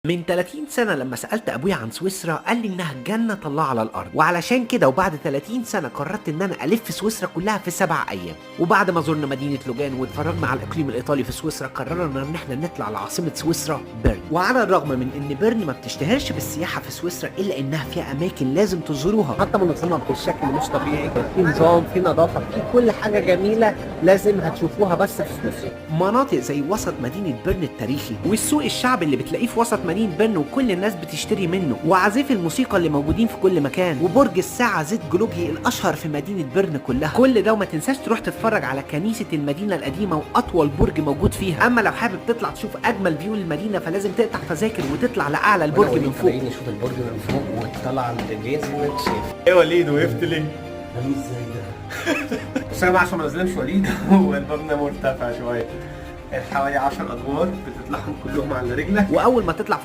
من 30 سنة لما سألت أبويا عن سويسرا قال لي إنها جنة الله على الأرض، وعلشان كده وبعد 30 سنة قررت إن أنا ألف سويسرا كلها في 7 أيام. وبعد ما زرنا مدينة لوجان واتفرجنا على الإقليم الإيطالي في سويسرا قررنا إن احنا نطلع لعاصمة سويسرا بيرن. وعلى الرغم من إن بيرن ما بتشتهرش بالسياحة في سويسرا إلا إنها فيها أماكن لازم تزوروها. حتى منظمة بالشكل مش طبيعي، في نظام، في نظافة، في كل حاجة جميلة لازم هتشوفوها بس في سويسرا. مناطق زي وسط مدينة بيرن التاريخي، والسوق الشعبي اللي بتلاقيه في وسط مدينة بيرن وكل الناس بتشتري منه، وعازفي الموسيقى اللي موجودين في كل مكان، وبرج الساعة Zytglogge الأشهر في مدينة بيرن كلها. كل ده وما تنساش تروح تتفرج على كنيسة المدينة القديمة وأطول برج موجود فيها. أما لو حابب تطلع تشوف أجمل view للمدينة فلازم تقطع تذاكر وتطلع لأعلى البرج من فوق. نشوف البرج من فوق وطلع الرجلين زي ما انت شايف. ايه وليد، وقفت ليه؟ ازاي ده؟ بس يا جماعه، عشان ما نظلمش وليد، هو المبنى مرتفع شويه، حوالي 10 ادوار بتطلعهم كلهم على رجلك. وأول ما تطلع فوق